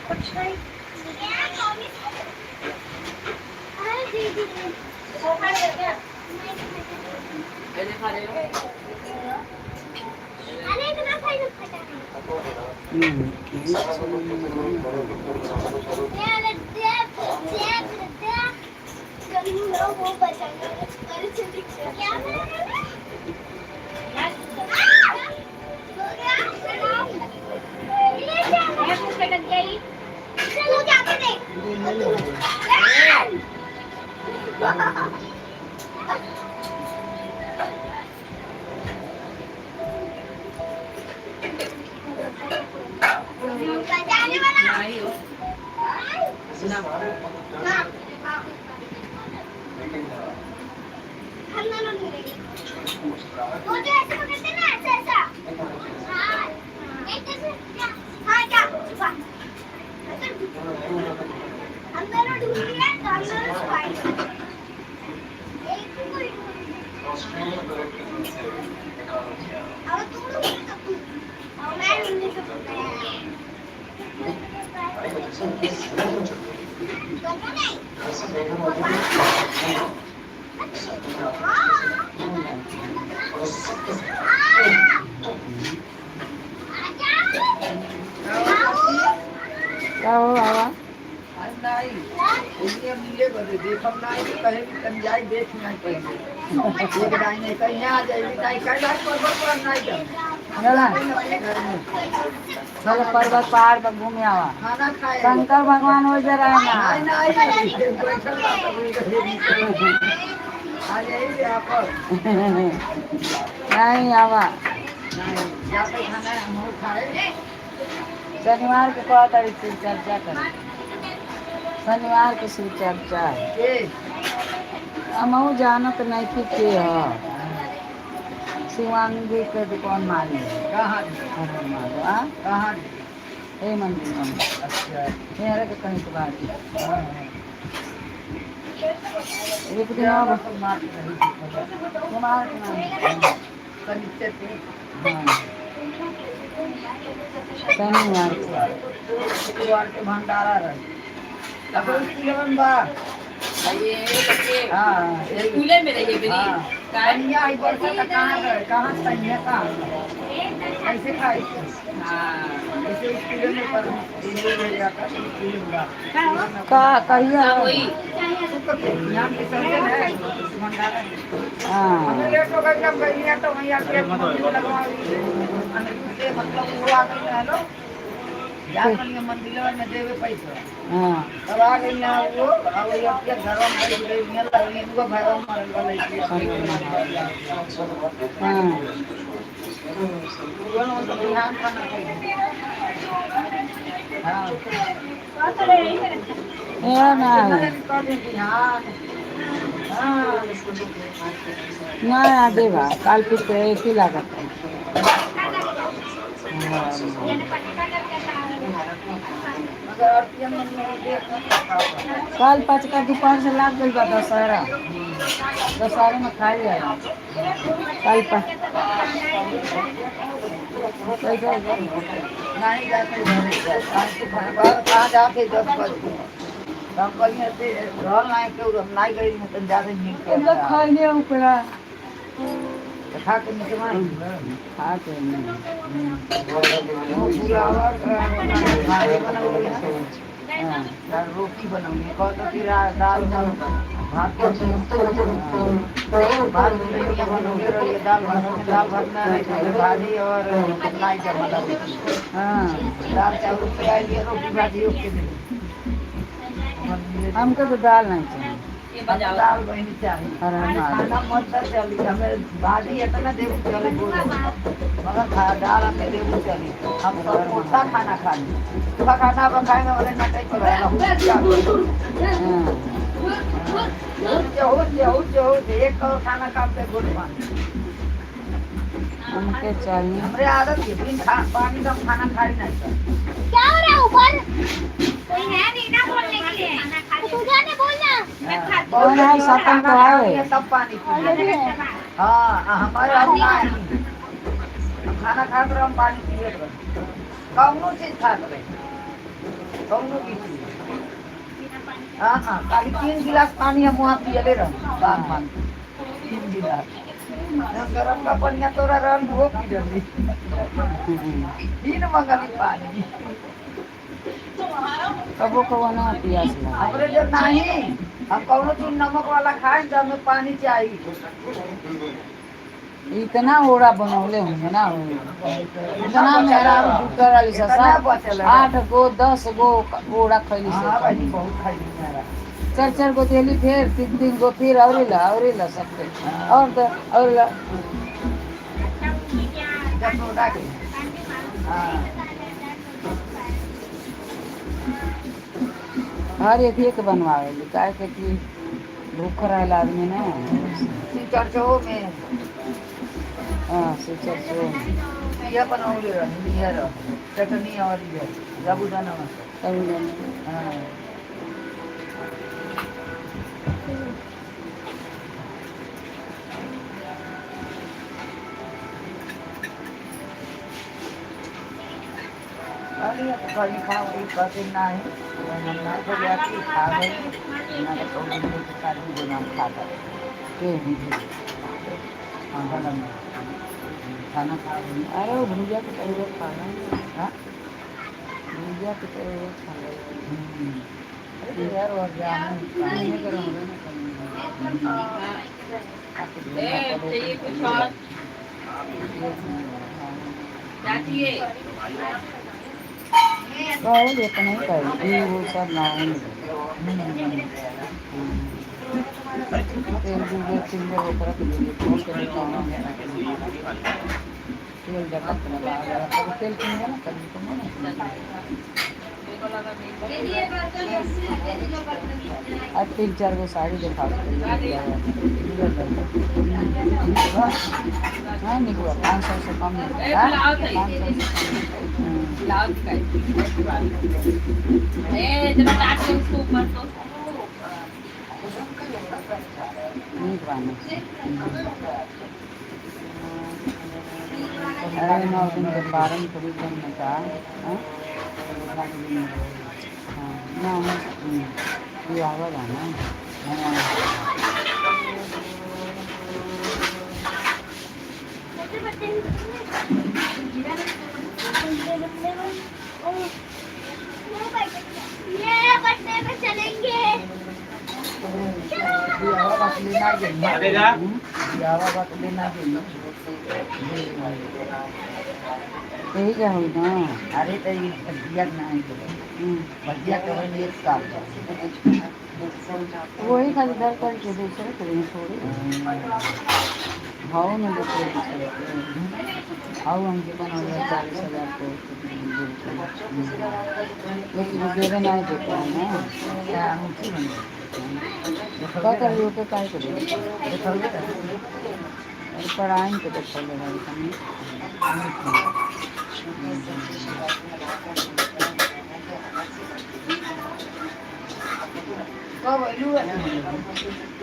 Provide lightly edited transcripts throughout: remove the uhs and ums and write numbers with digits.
कुछ नहीं। क्या हो बाबा? मिले बदे देखम नहीं कहीं भी जाई देख नहीं पहले एक दाई नहीं कहीं आ जाई नहीं कहीं बार पर्वत पर नहीं जा। चला चलो पर्वत पहाड़ पर घूमे आवा। खाना खाए शंकर भगवान हो जरा ना। नहीं आ जाई आप नहीं आवा। नहीं जाते खाना हम खाए। शनिवार के कह तारीख शिव चर्चा कर। शनिवार के शिव चर्चा है। हमहू जानत नहीं कि के ह शिवांगी के दुकान मारी। कहाँ? कहाँ? ए मंदिर में। अच्छा मेरे के कहीं के बात एक दिन अब कुमार के नाम हाँ शनिवार के शुक्रवार के भंडारा रहे स्कूले में रहिए बेरी। कहाँ कहाँ कहाँ कैसे खाए? ऐसे स्कूल में पर का कहिया? भंडारा हाँ लेट हो गई जब गई तो वहीं आके मतलब वो आ गई हेलो मंदिर में देवे पैसा। हाँ तब आ गई ना वो अब अपने घर में गई वो घर में हाँ ना ना देवा काल फिर तो एक ही लागत है। कल पाँच का दोपहर से लाग गई बा दशहरा। दशहरे में खाई जाए कल नहीं जाते कहाँ जाते 10 बजे हम कहीं रहल नहीं के हम नहीं गई मतलब जाते तो खैले ऊपरा खा के निकलवा खा के पूरा रोटी बनौनी कहता फिर दाल भात भात बनौले रही दाल भात दाल भात ना भाजी और नहीं जमा हाँ दाल चावल पे आई रोटी भाजी ओके। हमको तो दाल नहीं चाहिए। दाल बहनी चाहिए खाना मत चली हमें भाजी इतना देबू चले मगर खा दाल हमें देबू चली। हम सब मोटा खाना खा ली सूखा खाना अब खाएंगे वाले नटाई पर एक करोड़ खाना खाते गुड़ पानी हमके चाहिए। हमरे आदत है बिन खा पानी का हम खाना खा ही नहीं। क्या हो रहा है ऊपर? कोई है नहीं ना बोलने के लिए। तू जाने बोलना। मैं खाती कौन है सतन तो है। सब पानी पी। हाँ, हमारे हम खाना खाते रहो, हम पानी पिए रहो। कौनो चीज खाते रहे, कौनो भी चीज। हाँ हाँ, खाली 3 गिलास पानी हम वहाँ पियले रहो, बाग में 3 गिलास। हम गरम का पनिया तोरा रहन वो पी डली, तीन मंगली पानी। कबो कबो ना पियास लगे। हमरे जब नहीं, हम कौनो चीज नमक वाला खाए तो हमें पानी चाहिए। इतना ओड़ा बनौले होंगे ना, इतना मेरा जुटर वाली इतना बचल है। 8 गो 10 गो ओड़ा खैली हाँ से भाई, बहुत खाई मेरा। 4 4 गो देली, फिर 3 3 गो, फिर और ला और ला सबके और दे, और ला। जसोदा के। हाँ। हर एक एक बनवावे काहे के कि भूख रहेला आदमी ना। चर्चो में। हाँ, से चर्चो में। यह बनौले रही यह रह चटनी और यह साबुदाना। तब जाने। हाँ, अरे तो कहीं खाओ ई कहते नहीं, हम ना तो जाती खा गई ना तो कौन के काली जो नाम खाता के? हाँ, बना खाना खा गई। अरे वो भुजिया के तरुआ खा रहे। हाँ। भुजिया के तरुआ खा रहे। अरे यार, और जाना खाने के रहो ना कहीं। ए, चाहिए कुछ और? क्या चाहिए? कहो देते नहीं कहे ये वो सब ना है। तेल दूध तीन गो ओकरा के दे फोन के दुकान तेल डकत ना लगा तेल किन ना कभी तो ना। आज 3 4 गो साड़ी दिखा। हाँ, निकला 500 से कम नहीं। ए, बुलाओ सही। 500 से कम नहीं। बुलाओ दिखाई। ए, जरा काट के उसको ऊपर तो। नीक बानी। अरे 9 दिन के बारह कभी कम न का। हाँ हाँ, ना ये आवा ना। ये बट्टे पे चलेंगे। बियावा बात लेना गई, बियावा बात लेना गई। यही क्या हुई ना? अरे तो ये भजिया नहीं, भजिया के वही 1 साल का। वही खाली दर करके दूसरे के लिए थोड़ी भाव में दूसरे दूसरे भाव हमके बना 40,000 को, लेकिन वो देवे नहीं देता है ना। क्या अंगूठी बन का कर के काय करे? देखौले। अरे पढ़ाई के देखल भाई तनी। कब अइलू है?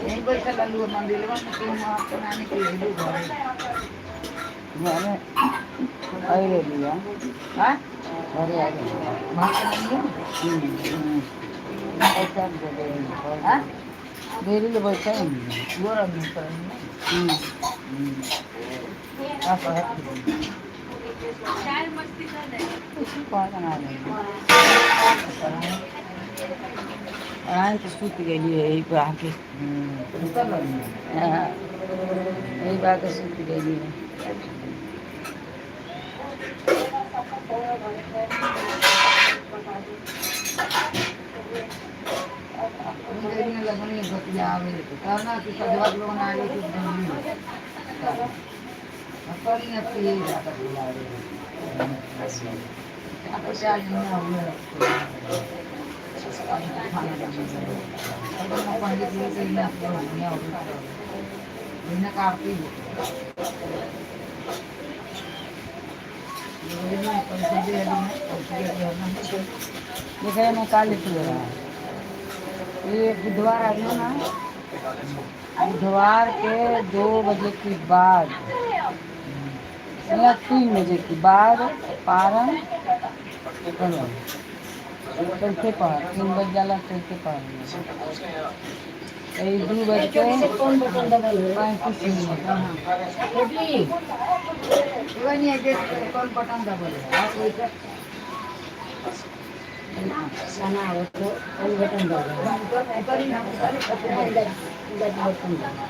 यहीं बैठल रहलू मंदिरवा में कि वहाँ तो नानी के अइलू घरे? घरे अइले लिया। हाँ। घरे आ गए। वहाँ के नहीं है? पैसा दे दे। हाँ। देरी ले बैठा है। वो रंग पर का कहत? कुछ कह ना रहे। पढ़ाई तो सुत गई है यही पर आके। सुतल रहलू? हाँ, यही बात सुत गई है। लगनी बतियावे कहना कि सजवा लोग ना आगे कि जंगली हो करी अब यही बात बुलावे आपको चार महीना हुए खाना पंडित लोग के लिए हो महीना का आरती हो पैसे दे पैसे दे। देखे में का लिख रहा है। ये बुधवार आ गया ना, बुधवार के 2 बजे के बाद या 3 बजे के बाद पारण करो। चौथे पहर 3 बज जाला, चौथे पहर यही 2 बज के कौन बटन दबल है? 35 मिनट। हाँ। छोटी। एगो नहीं है कि कौन बटन दबल है? हाँ, कोई से खाना हो तो कौन बटन दबल है? उतरी हम उतरी। इधर बटन दबल।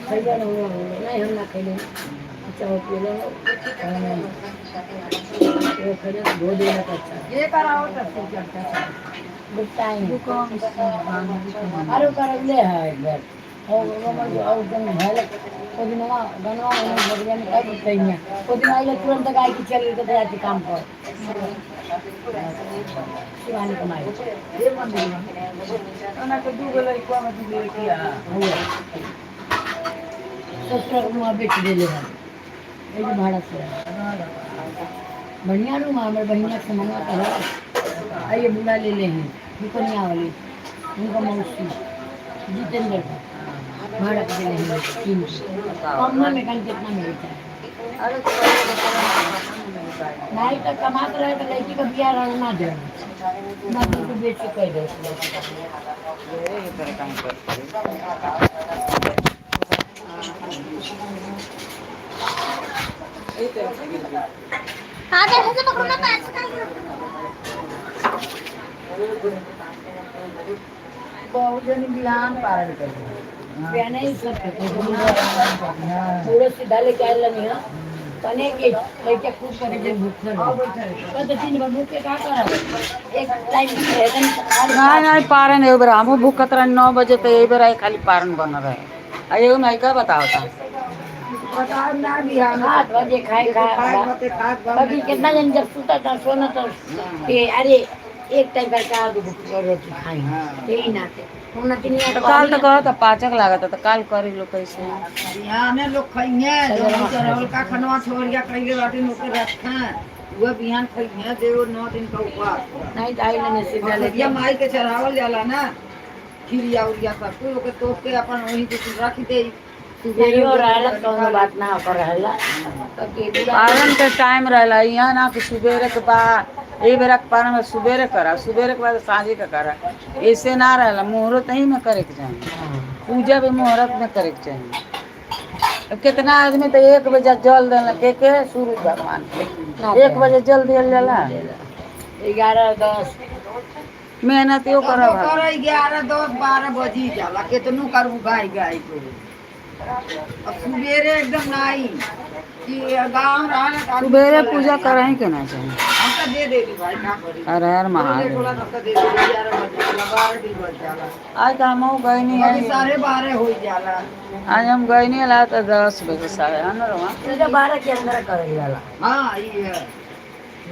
खैले नहीं, हम ना खैले। अच्छा, वो पी लो, वो खैले धो देना तो अच्छा। ये कराओ तो शिव चर्चा से। Good time. वो कौन सी बांधी के मन? अरे करले है एक बार और वो मन और जन भयल ओ दिन गनवा बगिया में कब कहिया ओ दिन आइले, तुरंत गाय की चल के जाती काम पर। शिवानी कमाई। ये मंदिर में ओना के 2 गो लड़का में 2 गो लड़किया। हुआ ससुर के मुँह बेच देले है। एक भाड़ा से बढ़िया रूम है। हमारे बहिनिया से मंगा कर आइए, बुला ले ले हैं दुकनिया वाली, उनका मौसी जितेंद्र का भाड़ा पे देले हैं 3। कम में कन कितना मिलता है? अरे तो पहले तो नहीं तो कमात रहे तो लड़की का बियाह रहना दे ना तो तू बेच के कह दे। ये तरह काम करते। ये तरह से गिर गई। हाँ, तो ऐसे पकड़ो ना, पैर से कहीं। बहुत जन बिहान पारण कर। बियाह नहीं सब पूरा सीधा लेके आयल नहीं है तने के लड़का खूब करे जे भूख न तो 3 बार भूख के का करब? एक टाइम एकदम। नहीं नहीं, पारन एगो बेरा हमहूँ भूखत रहे 9 बजे, तो एहि बेरा खाली पारन बन रहे आ एगो में का बताओ ता। बताओ ना बिहान। 8 बजे खाए खा खाए मते खात बा। बाकी कितना जन जब सुता था सोना तो ये अरे एक टाइम पर का दो रोटी खाई यही नाते हम नती नहीं। तो काल तो कहत पाचक लागत, तो काल करी लो कैसे? बिहाने लोग खइहे जो चरवल का खनवा छोड़ गया कइले बाटे नोके रखा वह बिहान खइहे देव 9 दिन का उपवास। नहीं तो आई नहीं सीधा ले। भगवतिया माई के चढ़ावल जाला ना खीरिया उरिया सब कुछ, ओके तोप के अपन वही के रख दे। नहीं हो रहला कोनो बात ना कर रहला तो पारन के टाइम रहला यहाँ ना कि सुबेरे के बाद एक बेरा के पारन में सुबेरे करा, सुबेरे के बाद साँझे के करा, ऐसे ना रहला। मुहूर्त ही में करे के चाही, पूजा भी मुहूर्त में करे के चाही। अब कितना आदमी तो 1 बजे जल देला के सूरज भगवान के 1 बजे जल दियल जाला। 11, 10। मेहनत यो करब। कर 11, 10, 12 बजी जाला केतनो करू गाय गाय को। अब सुबेरे एकदम नहीं कि गाँव रहा ना तो आदमी सुबेरे चला पूजा जाए। करही के ना चाही। हम तो दे देली भाई, का करी? हर हर लेट महादेव। होला तब तो दे देली। 11 बजे जाला, 12 भी बज जाला। आज तो हम गए नहीं अभी है। 12:30 हो जाला। आज हम गए नहीं ला तो 10 बजे साढ़े हाँ ना रवा। पूजा 12 के अंदर करल जाला। हाँ, ये है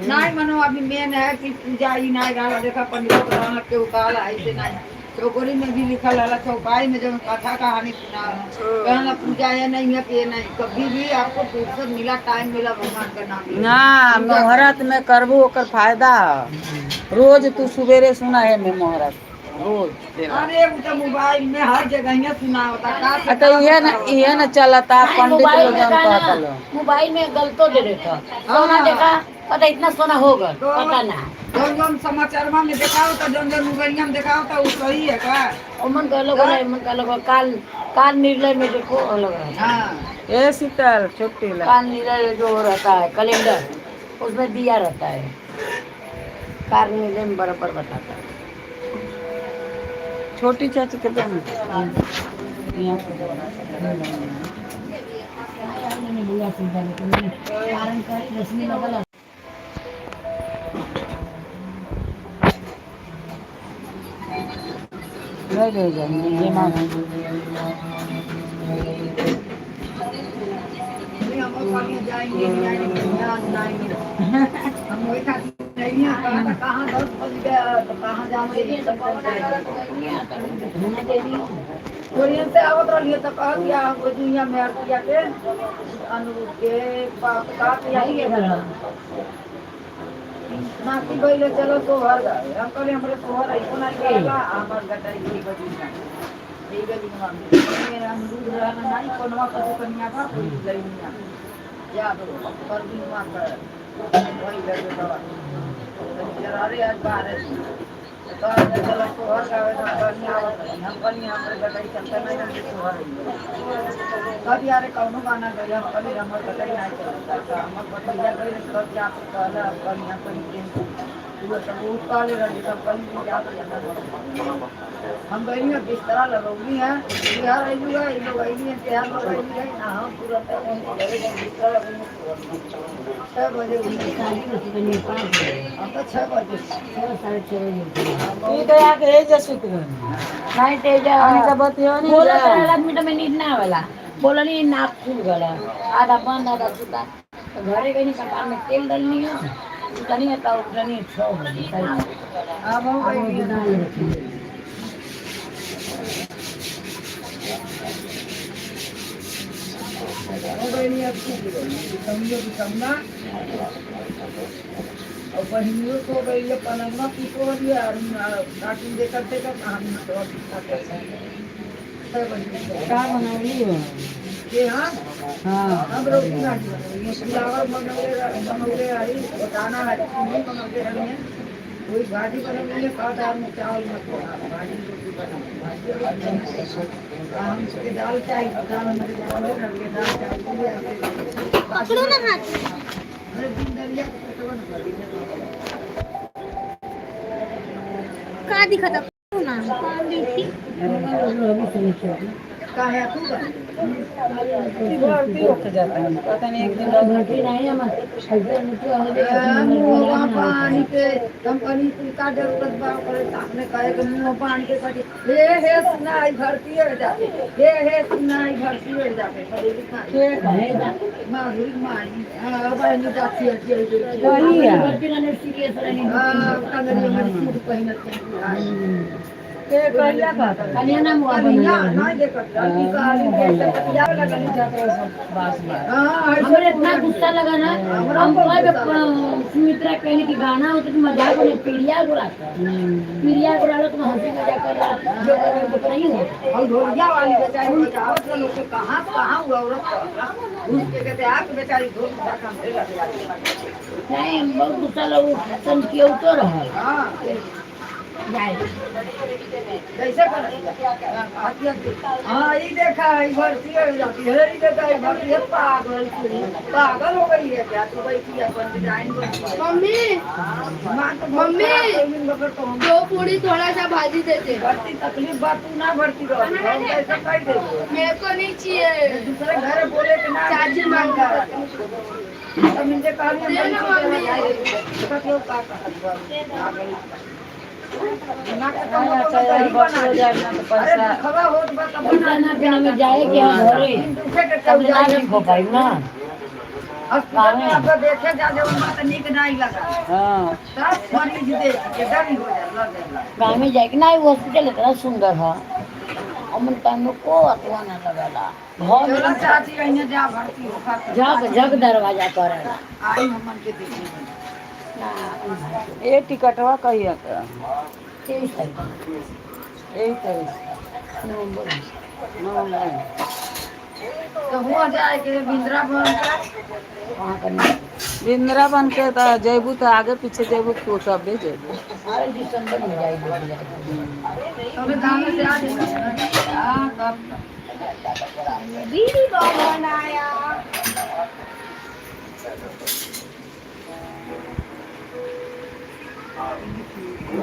नहीं मनो अभी मेन है कि पूजा ही नहीं रहा। देखा पंडित रहना के उकाल ऐसे नहीं, चौकड़ी में भी लिखल रहला, चौपाई में जब कथा कहानी सुना कहना पूजा ये नहीं है कि ये नहीं, कभी भी आपको फुर्सत मिला, टाइम मिला, भगवान का नाम लो। ना मुहूर्त में करबू ओकर फायदा ह। रोज तू सुबेरे सुना है में मुहूर्त रोज देला। अरे वो तो मोबाइल में हर जगह ही सुना होता का से आ तो का इहे ना बताओ। इहे ना चलता पंडित मोबाइल लोग में जौन का कहता ना लोग। मोबाइल में गलतो दे देता। सोना देखा पता इतना सोना होगा पता ना। जौन जौन समाचार में देखाओ तो जौन जौन मोबाइल में देखाओ तो वो सही है का? मन का लोग है, मन का लोग काल काल निर्णय में देखो अलग रहता है। हाँ। ए शीतल छुट्टी ला। काल निर्णय जो रहता है कैलेंडर, उसमें दिया रहता है। काल निर्णय में बराबर बताता है। छोटी चाची के दो ना। यहाँ पे। मैंने बोला सीधा लेकिन मैंने कारण का रश्मि लगल। नहीं ले जाएंगे ये मांग। नहीं, हम लोग खाली जाएंगे नहीं आएंगे, यहाँ जाएंगे हम वही खातिर नहीं है। कहाँ तो कहाँ 10 बज गया तो कहाँ जाते? कोरियन से आवत रहिए तो कह दिया हमको दुनिया में अर्तिया के अनुरूप के पाप का यही है। नाती गइले चलो सोहर गावे। हम कहले हमरे सोहर ऐसो ना गावा, हमर गटाई एक बजी ना एक बजी ना मेरा अमरूद रहना नहीं कोनवा कदू कन्या का कोई लइनिया जा दो पर भी हुआ कर वही लगे दवा अरे आज बारिश तो चलो सोहर गावे तो कन्या आवत नहीं। हम कहली हमरे गटाई चलता नहीं हमरे सोहर कब यार कौनो गाना गई हम कहली हमर गटाई नहीं चलता तो हमर भतीजा गई तब जा के कहला हम कहली हम कहली तू सब उठ कहले रही तब कहली जा के हम गई है बिस्तरा लगौली है बिहार अइलू है ई लोग अइली है बिहार लोग अइली है ना हम तुरंत घरे गए बिस्तरा लगौली 6 बजे उठे। शादी में सुतनी 5 बजे। हम तो 6 बजे 6, 6:30 बजे उठे। तू तो आके ए जा सुत गई। नहीं तेजा हमनी का बतियो नहीं बोला जा। तो आदमी तो में नींद ना आवेला बोला नहीं, नाक खुल गला, आधा बंद आधा सुता। तो घरे गई कपार में तेल डलनी हो उठनी है तो उठनी 6 बजे 6:30। अब हम अब गई वो दाल रखी। हो गई अब सूख गई बिसमियो बिसमना और बहिनियों सो गई है पलंगवा पीको लिया और कार्टून देखत देखत हम थोड़ा पीछा कर 6 बजे का बनौली हो? के हाँ हाँ। हम रोटी भाजी बनौली, फ्लावर बनौले बनौले रही बताना है नहीं बनौले रही है वही भाजी बनौली है सात आदमी चावल मत बना भाजी रोटी बनाओ भाजी रोटी हम के दाल चाहिए दाल हमारे बनौले रही दाल चावल पकड़ो ना हाथ। अरे दिन दरिया के पेटवन कर दी। का दिखत ना कौन देखी? अभी समझ का है तू बना भर्ती होके जाता है पता नहीं एक दिन भर्ती नहीं हम ऐसे मुझे हो गया। मुँहवा पानी के कंपनी कुल का जरूरत बा ओकरे सामने कहे के मुँह पानी के कहे हे हे सुनाई भर्ती हो जाते हे हे सुनाई भर्ती हो जाते पढ़े लिखा माधुरी माई हाँ बहनी जाती है वही है। भर्ती ना सीरियस रहनी। हाँ कंगनी हमारी सूट पहनत है। के कहिया कहता कन्या ना मुआ कन्या बना नहीं देखत लड़की का आदमी कैसे कटिया लगल बास बास। हाँ हमरे इतना गुस्सा लगा ना हम कोई सुमित्रा कहने की गाना होता तो मजाक होने पीड़िया गुड़ा पीड़िया गुड़ा तो हंसी मजाक कर रहा जो कर रहा तो नहीं हो। और ढोलिया वाली बेचारी बचावत रहे लोग के कहाँ कहाँ हुआ औरत उसके कहते आके बेचारी ढोल उठा के हमरे लग जाती। नहीं हम बहुत गुस्सा लगा सन किया तो रहा हाँ जाए। कैसे कर हाँ ये देखा है भर्ती हो जाती है ये देखा है भर्ती है पागल पागल हो गई है क्या तू बैठी है अपन डिजाइन बन मम्मी। माँ तो मम्मी। मगर तो हम दो पूरी थोड़ा सा भाजी देते। भर्ती तकलीफ बात तू ना भर्ती रहो हम कैसे कह दे मेरे को नहीं चाहिए। दूसरे घर बोले कि ना चाची मांग तब इनसे कहली दे ना मम्मी। अच्छा यार बस हो जाए ना तो अरे पैसा दुखवा होत बा तब पैसा ना बिना में जाए के हम घरे तब ना ठीक हो पाई ना। हॉस्पिटल में आपको देखे जा जब उनका तो नीक नहीं लगा हाँ सब मरीज देख के डर हो जा लग जाला। गाँव में जाए के ना वो हॉस्पिटल इतना सुंदर है अमन टाइम में को अतवा ना लगेला घर चलो में चाची अइने जा भर्ती होखा त झक झक दरवाजा करेला। आई हमन के देखी। ये टिकटवा कहिया का? 23 तारीख। यही तारीख? नवंबर। नवंबर। तो हुआ जाए के वृंदावन का वहाँ करना। वृंदावन के तो जैबू तो आगे पीछे जैबू तो तबे जैबू। अरे दिसंबर में जाएगी जाएगी। तो गाँव से आ जाए हां तब बीड़ी बनाया।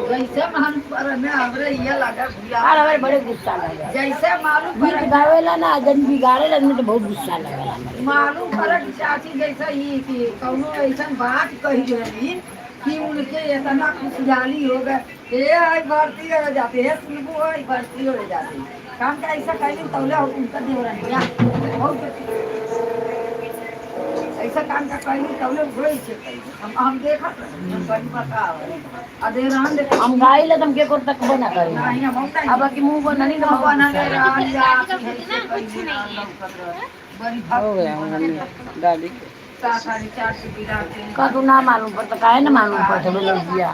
जैसे मालूम पर में हमरे ये लगा भुला अरे हमारे बड़े गुस्सा लगा। जैसे मालूम पर गीत गावेला ना जन बिगाड़ेला ना तो बहुत गुस्सा लगेला। मालूम पर कि चाची जैसा ही कि कौनो ऐसा बात कही रही कि उनके इतना खुशहाली हो गए हे आई भर्ती हो जाती है सुनबू आई भर्ती हो जाती काम का ऐसा कहली तौले उनका देवरनिया बहुत ऐसा काम का कहली तौले होई छे हम देखत रही हम कहीं बताओ आ देवरान देख। हम गाइला तो हम के कर तक बना करी। नहीं हम नहीं। अब बाकी मुंह बना नहीं तो हम बना ले कुछ नहीं है। बड़ी हो गया हमने डाली के। खाली चार से गिरा के का तू ना मालूम पड़ता, काहे ना मालूम पड़ता लड़किया?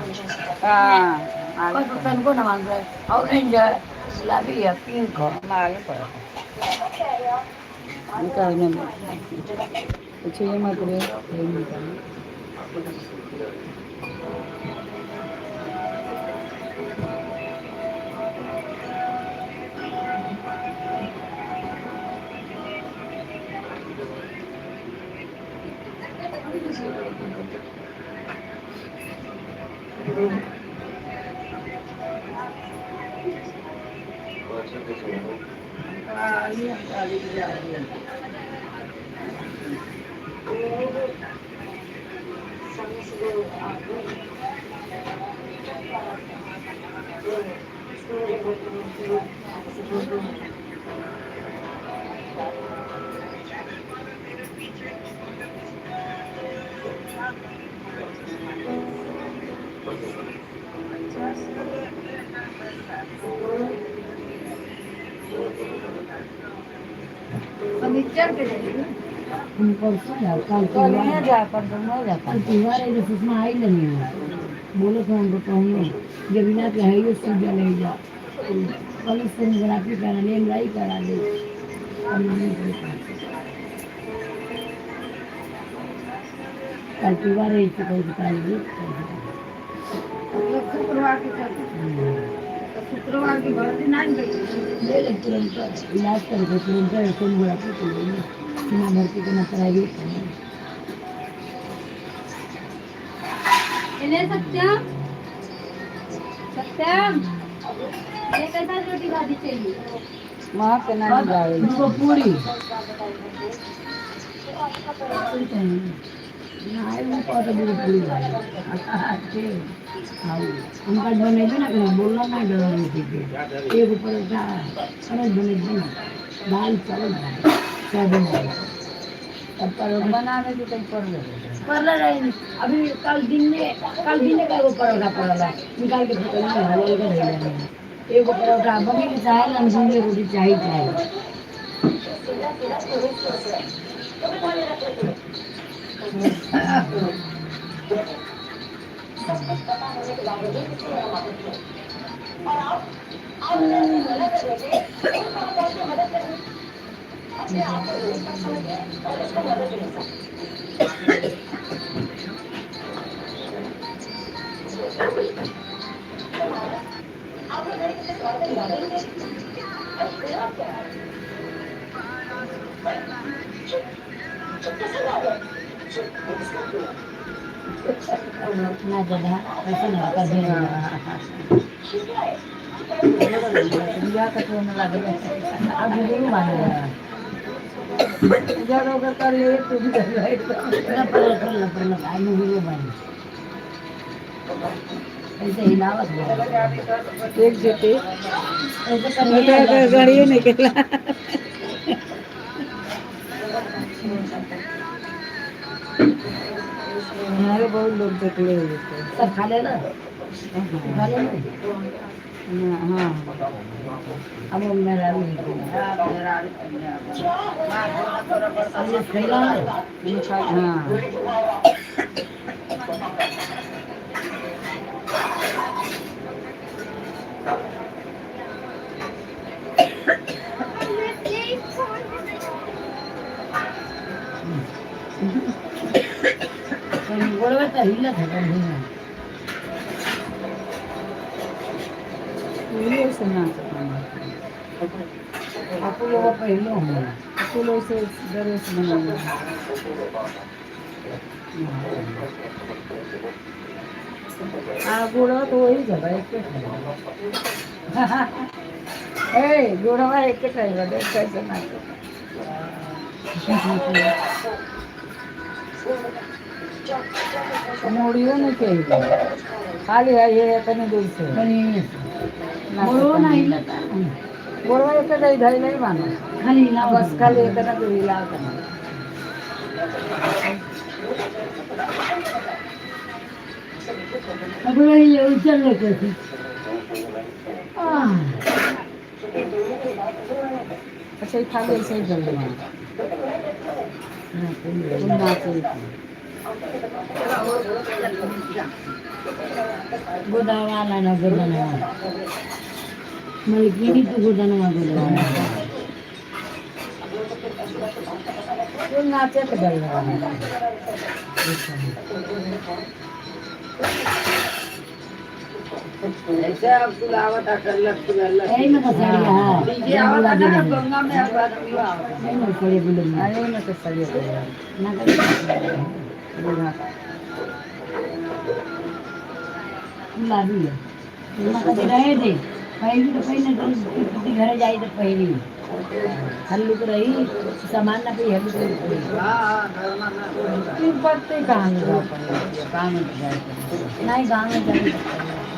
हाँ। का तू तनको ना मालूम पड़ता? ऑरेंज है, गुलाबी है, पिंक है। मालूम पड़ा निकालने में अच्छा ये मत रे, ये निकाल। फर्नीचर के लिए। हम परसों जाओ, कल कल त्योहार। जा, परसों नहीं जाता। कल त्योहार है जो सुषमा आई नहीं है। बोलो तो हमको कहूँ जब बिना के है ये सीधा ले जा, कल सोनोग्राफी करा ले, एम करा ले और मम्मी के पास। कल त्योहार है, इसको कोई बता दीजिए। मतलब शुक्रवार के चलते तो शुक्रवार की भर्ती नहीं गई। ले ले, तुरंत इलाज करके तुरंत सोनोग्राफी कर लेंगे ना, भर्ती करना प्राइवेट है। ले सत्यम, सत्यम, ये कैसा रोटी भाजी चाहिए? वहाँ के ना जाए। उनको पूरी पूरी चाहिए ना, आए उनको तो पूरी पूरी भाजी। हाँ, उनका बनेबे ना करे, बोलना ना डरो रोटी के। एगो परोठा अरे बनेबे ना, दाल चावल भात सोयाबीन दाल तब परोठा बनाने की कहीं पड़ गई। पड़ला रहे। अभी कल दिन में, कल दिन का एगो परोठा पड़ला, निकाल के फेंकल में हलल के धइले। एगो परोठा बगी के चाहे ना, दूगो रोटी चाही चाही। ना ज्यादा ऐसे ना कर भेज। पूजा का तो न लगे। अब गुरु माने। पूजा लोग कर ले, पूजा कर ले। ना पड़ल पड़ल पड़ल आलू गुरु माने ऐसे हिलावत है। एक जते ऐसे करके गाड़ियों निकला। हमारे बहुत लोग देखले हुए थे। सब खा लेना, खा लेना। हाँ। अब वो मेरा भी अब ये फैला है। हाँ। तो गोड़वे तो हिलत है कभी ना। ये से ना सकना। आप लोग पहलो हो। फूलों से ड्रेस बनाना। हाँ, गुड़वा तो वही जगह एक ए गुड़वा एक टाइम देख कैसे ना। मुड़ियो नहीं चाहिए, खाली है ये तनी दूर से। तनी गोड़ो ना हिलत है। गुड़वा एक टाइम धई नहीं मानो। खाली हिलावत। बस खाली इतना दूर हिलाओ तना। अब ये उचल लेते थे। आह, अच्छा, ये खाली ऐसे ही कर लो। हाँ, कुल तुम नाचे गोदावाला ना गोदानवा मलकिनी तू गोदानवा गोदावा तुम नाचे के डर लगा ऐसे अब सुलावत आ कल्लक सुलल्लक यही में तो साड़ी हाँ डीजे आवत आ ना गंगा में अब आदमी आवत यही में साड़ी बोले अरे में तो सही है ना कर बूढ़ा गुलाबी है ना कभी रहे थे पहली तो पहले तो घर जाई तो पहली हल्लुक रही सामान ना पी हल्लुक रही हां हां घरमा ना तीन पत्ते कहाँ में जाओ कहाँ में जाए नहीं गाँव में जाई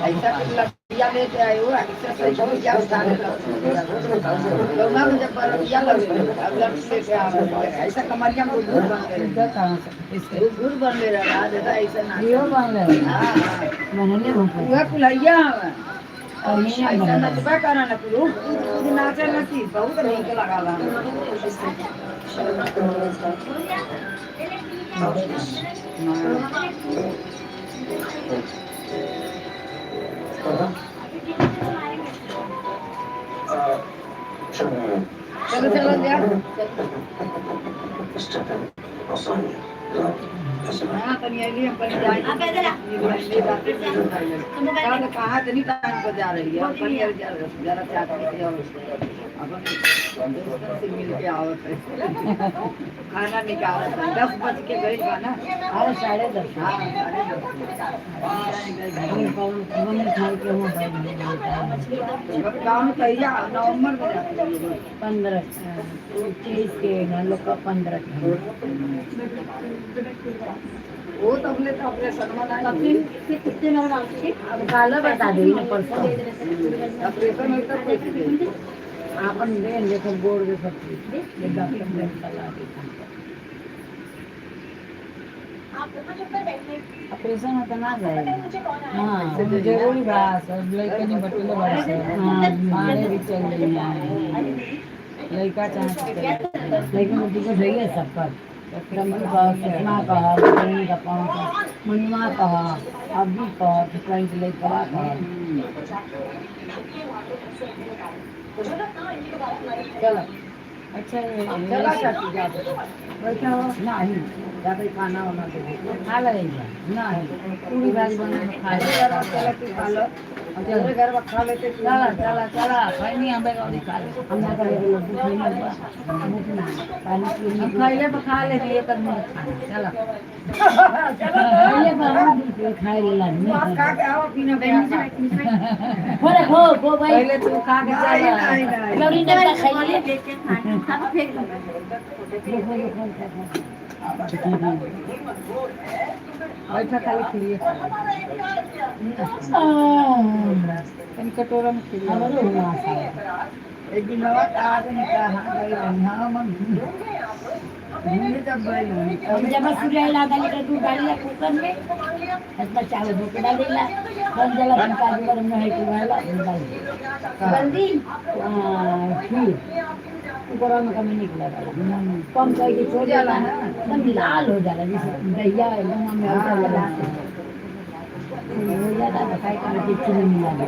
ऐसा कि लड़कियां लेके आए हो ऐसे सही क्या उठाने गंगा में जब बरतिया लगे अब लड़की लेके आ रहे हैं। ऐसा कमरिया में गुड़ बन गए इधर कहाँ से ऐसे गुड़ बन ले रहा है दादा ऐसा ना यो बन रहे हां हां बनले हो उहे कुलैया हवे और ये ऐसा बनले नचबे करा ना कुल कूद कूद नाचे नची बहुत नीक लागला चलो चलो जा हाँ तनी अइली हम कहीं जाए आप इधर आ। कहा कहाँ तनी टाइम पर जा रही है हम कहीं जा जरा चाहती थी और अपन दोस्तन से मिल के आवत है खाना निकालत है 10 बज के गई बा ना अरे 10:30 हाँ 10:30 हम कौन कौन खान के हो भाई अब काम कहिया नवंबर में जाते हैं। 15 23 के ना लोग का 15 के वो तब ले तो ऑपरेशन में नहीं कितने नंबर आउट अब काला बता दे ना परसों ऑपरेशन में तब पैसे दे आपन दे देखो गोड़ दे सब चीज ये डॉक्टर ने सलाह दी आप ऊपर चुप कर बैठने ऑपरेशन होता ना जाए हाँ तो जरूरी बा सब लड़के नहीं बटले बड़े से हाँ पानी भी चल रही है लड़का चाहे तो चले। लेकिन वो टिकट है ही सब पर रमन का सुषमा का बजरंगी का पाँव का मनुआ का अब्बू का ठुकराई के लड़का का चलो अच्छा ये चला चाची जाते बैठा हो नहीं जाते खाना वाना दे खा लगेगा नहीं पूरी भाजी बना के खा ले घर में चला तू खा लो हम तेरे घर में खा लेते तू चला चला चला खैनी हमें और खा ले हम ना करे लड्डू खाई ना भूख ना पानी पी हम खैले पर खा ले एक आदमी खा ले चला पहले बाबू दूध खाए ला आप खा के आओ पीना खोरे खो खो भाई पहले तू खा के नहीं चला नहीं नहीं लौरी डब्बा खाइए देख के खाना खा फेंक दो। देखो देखो देखो बैठा खाली खिलिए तनी कटोरा में खिलिए हमरो हुआ सा एक दिन हवा आज निकाह गई हाँ मन घूमे जब गई हम जब सूर्य ला डाली कर दूध डाली कुकर में इतना चावल धो के डाल देला बन जाला फिर काजू गरम में है कि वाला डाल जल्दी खीर कुकर में कमी निकला कम करके छोड़ जाला ना एकदम लाल हो जाला जैसे दहिया एकदम में हो जाला हो जाला तो खाए के चीनी मिला दे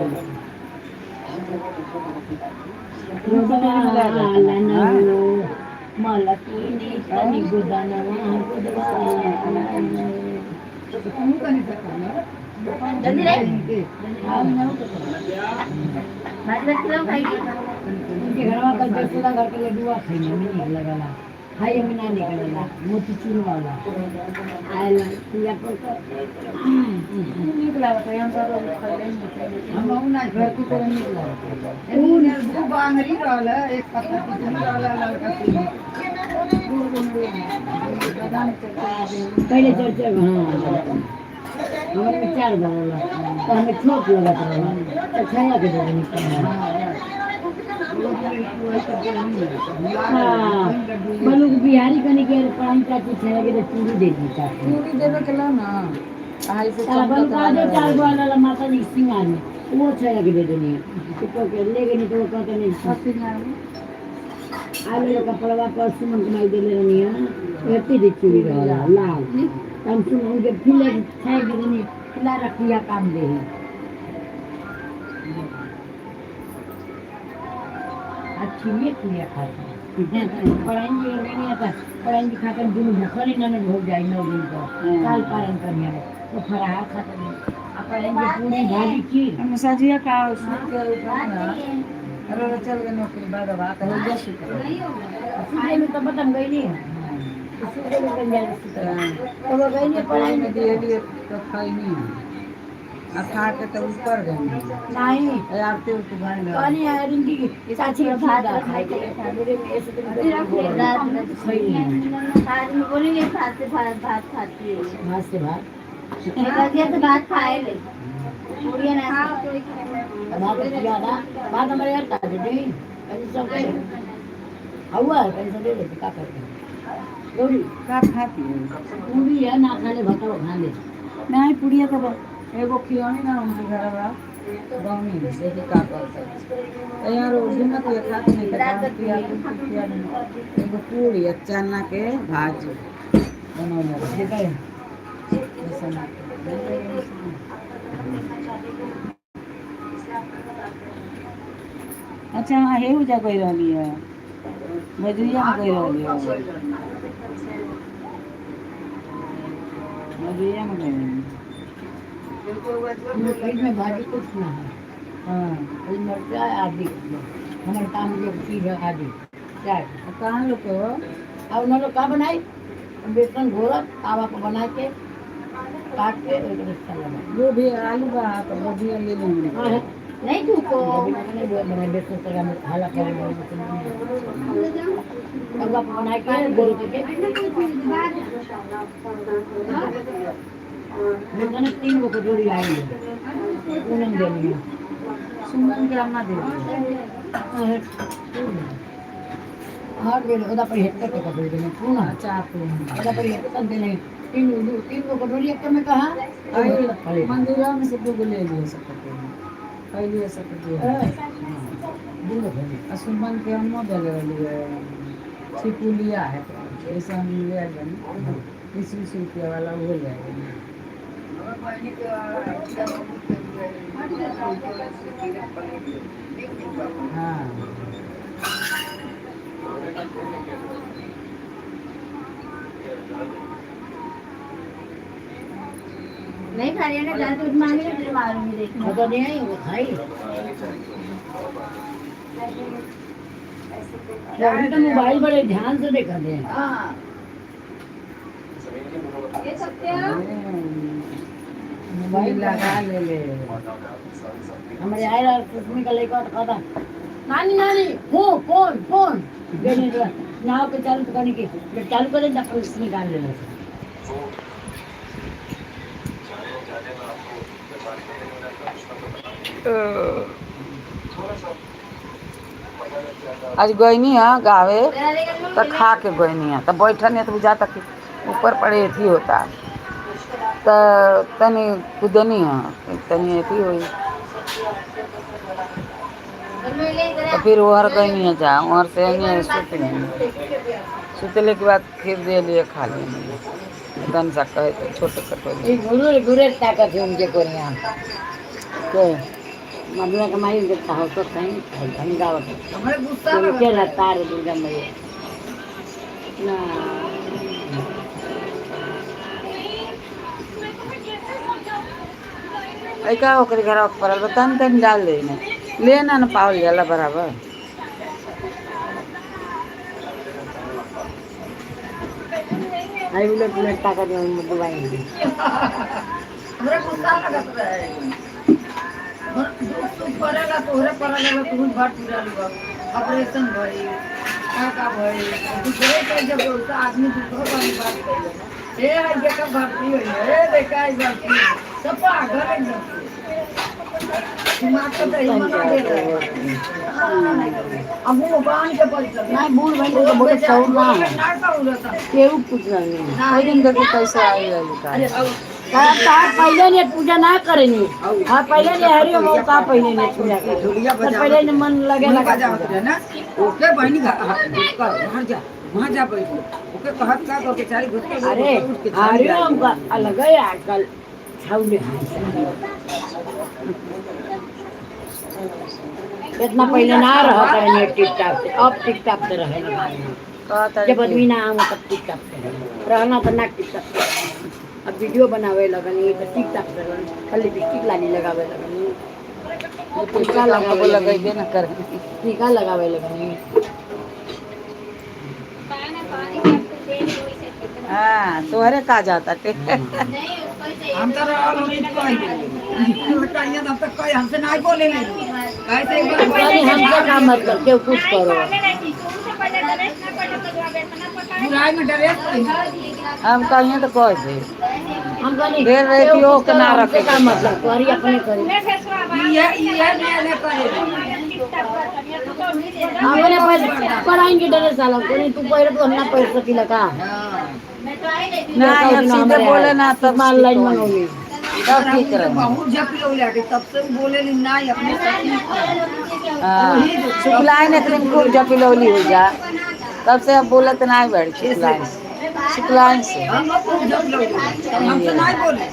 जल्दी रे भाजी भात खिलाओ खाएगी उनके घरवा का जसोदा घर के लड्डुआ खइने में निक लगला खाई में ना निकलला मोतीचूर वाला आयल पूजा पर निक लागत है हम सब लोग खैले नहीं हम अहू ना घर की तरह निक लागत है दू बांगरी रहल एक पत्थर की दूर रहल लड़का बादाम चटनी पहले चर्चा हाँ हमारे में चार घर होला तो हमें छोट लगत रहला तो छाया के जगह निकलला हाँ बोलू कि बिहारी कनी के पानी चाची छाया के तो चूड़ी दे दी चाची पूरी देवे के ला ना आई से साला बलू का दो चार गो वाला माता जी सिंगार में वो छाया के दे देनी है तो के ले गई तो कहते नहीं सिंगार में आलू कपड़वा पर सुमन कमाई देले रहनी है एती दे चूड़ी रहला लाल तम सुमन के फिले खाए के रहनी खिला रखिया काम दे अच्छी ये कुड़िया खाते पढ़ाई जी नहीं आता पढ़ाई जी खाकर दिन भूखल ही न हो जाए 9 दिन का काल पालन करने तो फराहा खाते नहीं आ पढ़ाई जी पूरी भाजी खीर हम सजिया का सुत के उठा ना। अरे अरे चल गए नौकरी बाद बात हो जा सुत रहे। सुबह में तो बतम गई नहीं है सुबह में बन जाए तो वो गई नहीं पढ़ाई में दिए लिए तो खाई नहीं आ खा के तो ऊपर गए। नहीं। आरती उठ गए। पानी आया रिंकी की साची का भात खाई के मेरे में ऐसे तो रात में खाई नहीं। आज में बोलेंगे भात से भात भात खाती है। भात से भात। एक दिया तो भात खाए ले पूरियां ना। भात किया था भात हमारे यार का दे पैसे सब हुआ है पैसा दे देते का करते गौरी। का खाती है? पूरी है ना खा ले भात खा ले। नहीं पुड़िया तो एगो खियौनी ना उनके घर बा गौनी देखी का करता यार वो बिना कोई खाते नहीं तो पिया पिया एगो पूरी आ चना के भाजी बनौले रहे। देखा है। ऐसा ना। अच्छा हाँ हे जा गई रहली है मजूरिया में गई रहली है मजूरिया में गई रहली। मेरे पेट में भाजी कुछ ना है। हाँ। खाली मिर्चा आदि हमारे काम जो चीज है आदि चाय। आ कहाँ लोग के हो? अब उन्होंने लोग का बनाई बेसन घोरा तावा पर बना के काट के एक रिश्ता लगा। गोभी आलू बा तो गोभी ले लेंगे। हाँ। नहीं ठूको। बनाए बेसन तगा में हाला कर तवा पर बना के गोल के मैंने 3 गो कटोरी आई है पूनम देनी है। सुमन के अम्मा दे दी। हर दिन ओदा पर हेक्टर के कटोरी देने पूनम। अच्छा पूनम। ओदा पर हेक्टर देने तीन तीन गो कटोरी एक में कहा। आई मंदिर में से दो ले लिए सकते हैं पहले सकते हैं। दो गो। आ सुमन के अम्मा दे रही है छिपुलिया है ऐसा हम ले आए 20-20 रुपया वाला वो ले आए। हाँ। नहीं खा रही है ना जान तो मांगे फिर मारूंगी देखना। वो तो नहीं आई वो खाई अभी तो मोबाइल बड़े ध्यान से देखा दे। हाँ। ये सकते हैं। मोबाइल लगा ले ले। हमारे आए रहा सुषमी का लड़का तो कहता नानी नानी वो कौन कौन नाव के चालू करने की जब चालू करे तब पुलिस निकाल लेना। आज गईनी है गावे तो खा के गईनी है तो बैठन है तो बुझाता कि ऊपर पड़े अथी होता तो तनी कुदनी है तनी अथी हुई तो फिर वहर गईनी है जा वहर से आई है सुत गई। सुतले के बाद फिर दे लिए खा लिए तन सा कहे तो छोटे कटोरी। ये गुरु गुरु ताकत है उनके को यहाँ के? मबला कमाई उनके चाहो तो कहीं हम गावत हमारे गुस्सा उनके लतार दुर्गा मैया ना। ऐका ओकरे घर पड़ल बा तन तन डाल दे ने ले ना न पावल जाला बराबर। आई उलट उलट ताकत है उनमें दवाई। हमरा गुस्सा लगत रहे दुख सुख पड़ेला तोहरे पड़ेला तू घर पूरा लुआ ऑपरेशन भई का का भई दूसरे के जब आदमी दूसरों का बात कइले ए आई देखा भर्ती होई ए देखा आई भर्ती सब पागल एकदम दिमाग तो दही मना दे अब वो बांध के बैठल। नहीं बूढ़ भाई तो बहुत शौक ना है। ना कहूँ केहू कुछ नहीं। ओइ दिन देखो कैसे आई रहली का। अरे अब पहले ने पूजा ना करेनी। हाँ पहले ने हरिओम हो का पहले ने पूजा करे। ढोलिया पर बजावत पहले ने मन लगे वहीं लगा बजावत रहे ना। ओके बहनी घुसकर वहाँ जा, वहाँ जा बैठ। ओके कहत का तो बेचारी घुसकर अरे उठ के चली आई। हरिओम का अलग है आजकल छाउले इतना पहले ना रह करेनी टिप टाप से, अब टिप टाप से रहे। कहता जब आदमी ना आऊँ तब टिप टाप से रहे। रहना तो ना टिप टाप से रहे। अब वीडियो बनावे लगनी तो टिप टाप से रहनी, खाली लिपस्टिक लानी लगावे लगनी, टीका लगावे लगेबे ना करे। टीका लगावे लगनी। हाँ तोहरे का जाता टे। हम तो रहल हम कह देली। कहिए हम तो कह हमसे नहीं बोले ले। कैसे एक बार पता नहीं हमसे का मतलब केहू कुछ करो। बुराई में डरे पड़ी। हम कहिए तो कह दे। हम कहनी देर रहे केहू कि ओ कुछ के ना करो, हमसे रखे। का मतलब करी अपने करी। ये ये नहीं करे। अपने पर पढ़ाएंगे डरे साला कोनी तू पढ़ तो हम ना पढ़ सकीला का। ना अब सीधे बोले ना तब माल लाइन मंगौली तब ठीक रहे। बहुत झपलो लागे तब से बोले ली नहीं अपने सखी। हाँ शुक्लाइन एक दिन खूब जपिलौली हो जा, तब से अब बोलत नहीं बैठ शुक्लाइन से, शुक्लाइन से। हम खूब झपलो हमसे नहीं बोले।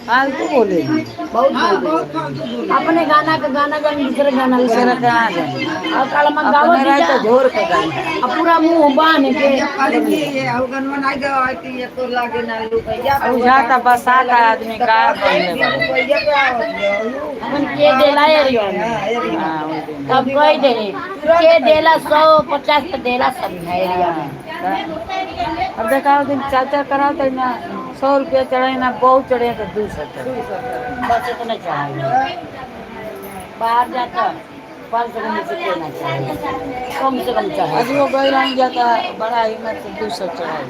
फालतू बोले। बहुत हाँ बोल बहुत फालतू बोले। अपने गाना का गाना गाने दूसरे गाना दूसरे के आ जाए और काला मन गावत अपने रहे जा तो झोर के गाए। और पूरा मुंह बांध के खाली ये और गनवा नहीं गवा कि ये तो लागे ना रुपया। बुझाता बसाता आदमी का बोले बा। रुपया पे आवत है। अपन के देला एरियो में हाँ वो दिन। तब कह दे के देला 150 तो देला सब है एरिया में। अब देखा दिन चार चार कराओ तो ना 100 रुपया चढ़े ना बहुत चढ़े तो 200 चढ़े। बस इतना चाहिए, बाहर जाता 500 के नीचे देना चाहिए कम से कम चाहिए। अभी वो गैरम जाता बड़ा हिम्मत से 200 चढ़ाए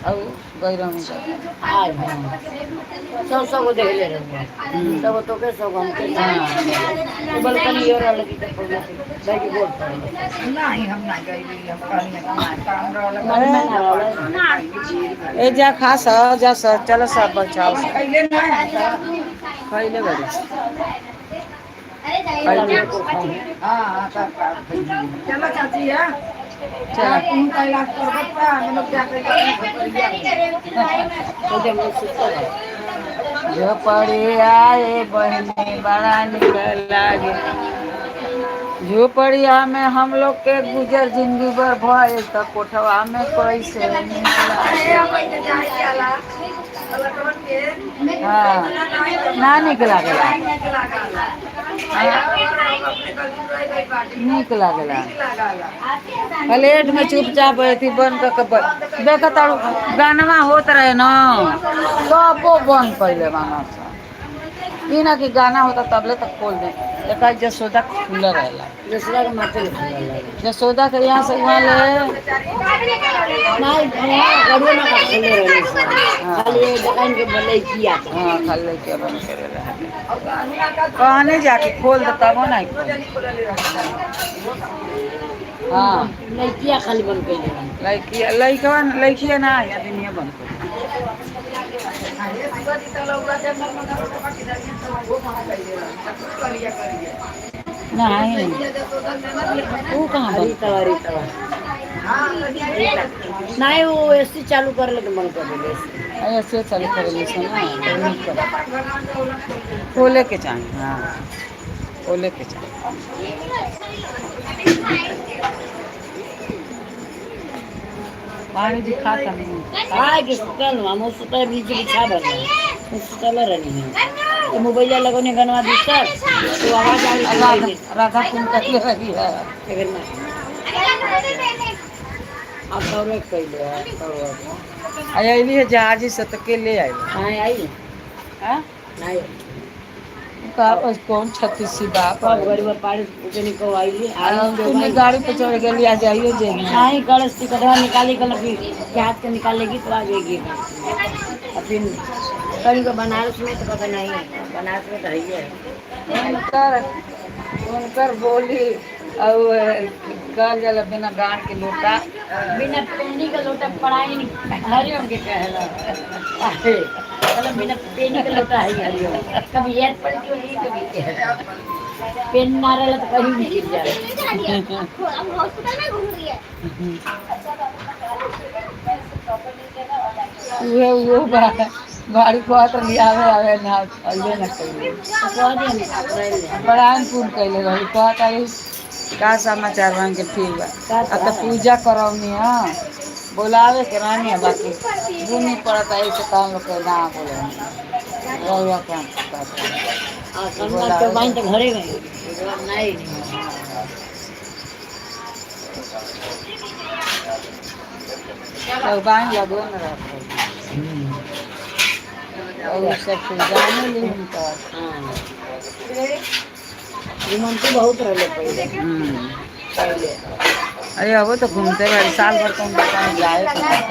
और गैरम जाता। आज हाँ 100 100 को देख ले रहे सब तो के 100 हम के बलकनी और अलग की तरफ भाई बोल नहीं हम ना गई हम कहनी काम रहल। मन में ना रहल। ए जा खा स जा स चलो सब बचाओ पहले नहीं खैले बड़ी हाँ हाँ सब चलो चाची है चलो। तुम कैलाश पर्वत पर हम लोग क्या तो जब वो सुतल है। झोपड़ी आए बहनी बड़ा निक लागे, झोपड़िया में हम लोग के गुजर जिंदगी भर भइल त कोठवा में कैसे नीक लागे। हाँ ना निक लागेला, निक लागेला। प्लेट में चुपचाप अथी बंद कर के देखत तारू गानवा होत रहे न सबो बंद कैले बाना सन। ई ना कि गाना होता तबले तक खोल दे, देखा जसोदा खुला रहेला। दूसरा के माथे लगे जसोदा के यहाँ से वहाँ ले नहीं गड़ुआ ना का खोले रहे खाली ये दुकान के बोले किया था। हाँ खाली लेके बंद करेला कहने जाके खोल दे तबो नहीं खोल। हाँ लड़कियां खाली बंद कर दे। लड़की लड़कवा लड़किया ना आदमी बंद कर। नहीं वो कहाँ बंद रीता रीता नहीं वो एसी चालू कर ले बंद कर दे। ऐसे चालू करे से ना तो नहीं करे। खोले के चाहिए, हाँ खोले के चाहिए। पानी जी खाता नहीं। हाँ कि सुतल हम सुतल बीच बिछा बन सुतल रहनी है तो मोबाइल लगोने गनवा दूसर तो आवाज आ रही राधा राधा तुम कहे रही है। है अब और एक पहले है और अली है जहाजी से तो के ले आई। हाँ आई हाँ नहीं का बस कौन 36 बाप कब गरीब पानी पूछने को आई है तुमने गाड़ी पे चढ़ गई आ जाइए जे नहीं गलत टिकटवा निकाली कल अभी हाथ के निकालेगी तो आ जाएगी। और फिर कहीं को बनारस में तो पता नहीं है, बनारस में तो है ही है। उनकर उनकर बोली और कहल जाला बिना गाड़ के लोटा। बिना पेनी का लोटा पढ़ाई नहीं हरिओम के कहला। अरे मतलब बिना पेनी का लोटा है हरिओम, कभी याद पड़ती होगी कभी पेन ना रहा तो कहीं भी गिर जाए। अब हॉस्पिटल में घूम रही है। उहे वो बाड़ी कहत रही आवे आवे ना अइबे ना कइले। कह दिया बड़ा फोन कइले रही, कहत आई का समाचार बन के ठीक बा। आ त पूजा करौनी हां, बोलावे के रानी है, बाकी बुनी पड़त आई से काम लोग के ना बोले रहुआ के हम कहत रही। शनिवार के बाइन तो घरे गए नहीं। तो बाइन लगो न रहत रही और सब कुछ जाने ली उनका। हाँ घुमंतु बहुत रहे पहले। पहले अरे अब तो घूमते रहे साल भर तो उनका कहीं जाए तो नहीं।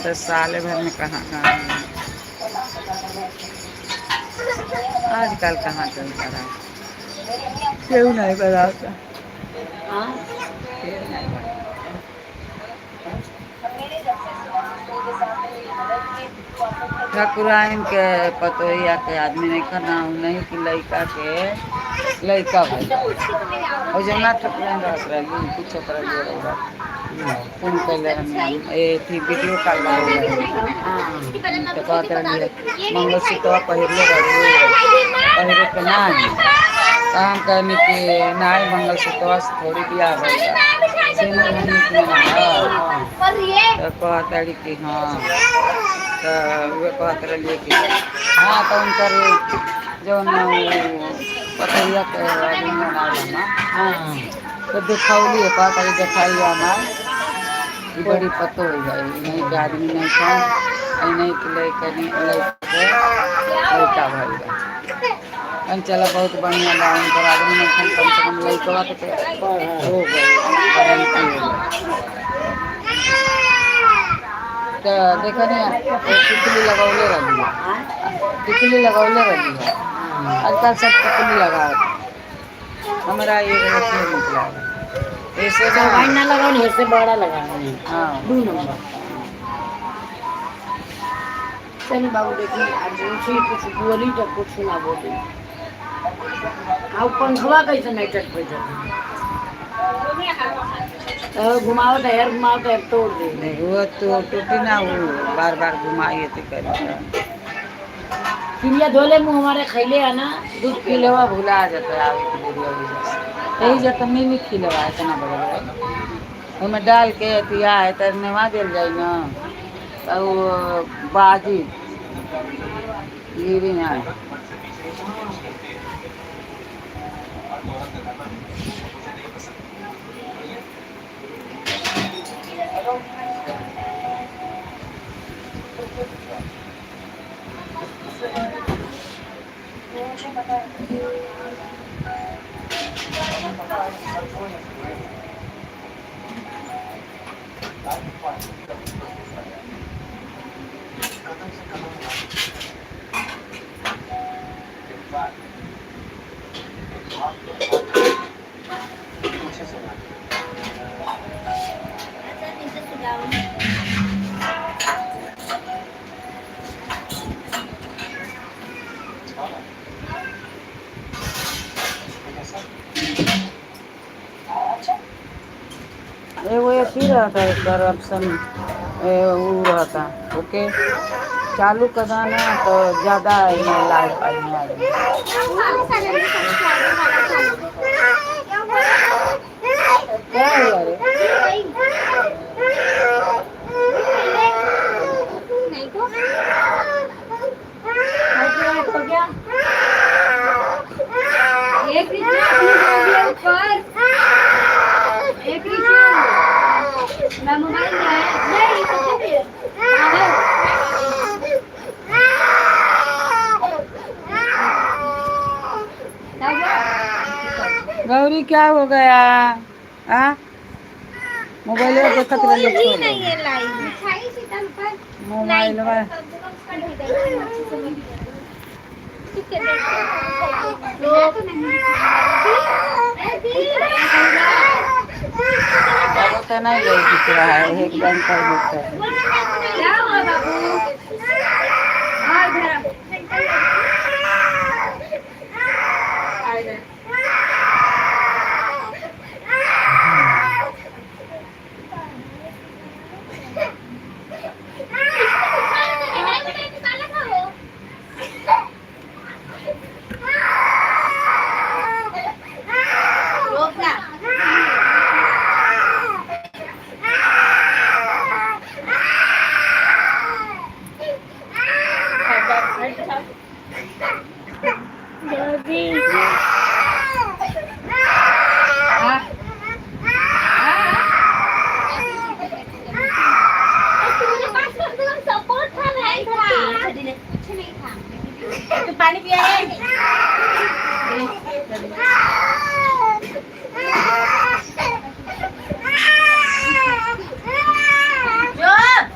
तो साल भर में कहाँ कहाँ, आजकल कहाँ चलता रहा, क्यों नहीं बनाता। हाँ क्यों नहीं बनाता। ठकुराइन के पतोहिया के आदमी नहीं करना नहीं कि लड़का के लड़का भाई और जमुना ठकुराइन रहत रही कुछ कर फोन कैले रहनी ए थी वीडियो कॉल रही तो कहत रही मंगलसूत्र पहिरले रही पहिरे के ना तो हम कहनी कि नाई मंगलसूत्र से थोड़ी बियाह भइल बा। सिंदूर हमनी के ना तो कहत रही कि हाँ, तो उहे कहत रही कि हाँ तो उनकर जौन पतैया के आदमी ना ना हाँ तो देखौली है, कहत रही देखाई हमार ई बड़ी पतो हो गई नहीं के आदमी नहीं था नहीं के लड़का लड़का भइल बा। हम चला बहुत बढ़िया बा उनकर आदमी नहीं था, कम से कम लड़कवा के तो हो गई गारंटी हो गई। तो देखो ना टिकली लगौले रही है, टिकली लगौले रही है, आजकल सब टिकली लगावत। हमरा ये अथी निक लागल ऐसे ना। बाइन ना लगाओ नहीं से बड़ा लगाओ। हाँ दो नंबर चलिए बाबू देखी आज पूछी कुछ बोली तो कुछ ना बोली। आउ पंखवा कैसे नहीं टट पे जाता तो घुमाओ तो यार घुमाओ तो तोड़ दे। नहीं वो तो टूटी ना, वो बार बार घुमाई तो करी पिलिया धोले मुँह हमारे खैले है ना दूध खिलवा भुला जाता है आवे के बेरिया वजह से यही जब मिली खिलवा इतना बड़ा बड़ा ओमे डाल के अथिया है तर नेवा देल जाई ना तो वो बाजी गिरी ना। एगो अथी रहता है करप्शन उ रहता ओके चालू कर ना तो ज़्यादा लाइफ आई आदमी। क्या हुआ रे? नहीं तो हो गया एक नीचे अपनी जो भी है ऊपर एक नीचे मैं मोबाइल में है नहीं सबसे भी है। गौरी क्या हो गया? आ मोबाइल देखत रही ही नहीं है लाइट छाई शीतल पर मोबाइल कम से कम उसका ढक गई। चुप कर बैठ तो नहीं। अब तो नहीं गई दिख रहा है, एक बैंक पर होता है। क्या हुआ बाबू? हाँ इधर आ। आ इधर। रोक ना। हाँ। तुम्हारे पास कम से कम सपोर्ट था भाई, था कुछ नहीं था। तू पानी पिया है? चुप।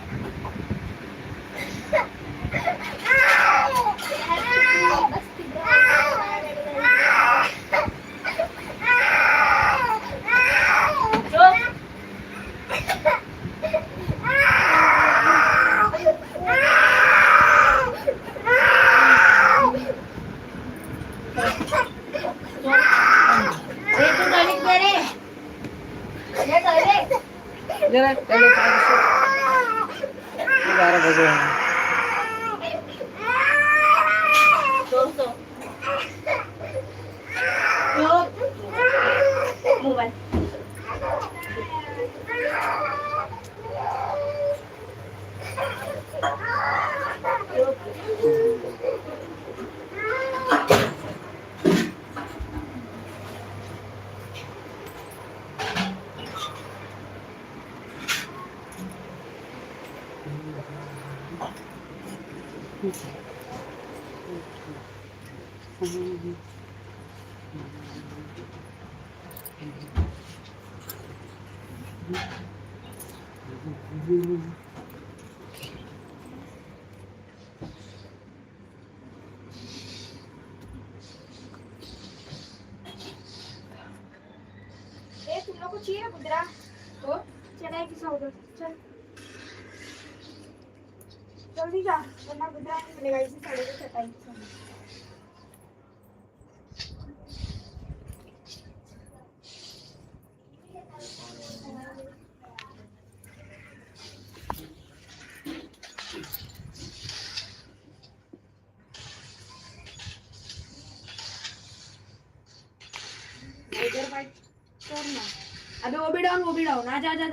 चुप। ए, तू टॉयलेट गया रे? ये टॉयलेट। जरा पहले 11 बजे हैं। 200। चुप। मोबाइल। ए, तुम लोग को चाहिए गुदरा तो चला कि सौ उधर चल, जल्दी जा वरना गुदरा नहीं मिलेगा इसी सड़े को चटाई के सामने। इधर बाइक करना। अबे वो भी डाउन, वो भी डाउन। आ जा जा जा।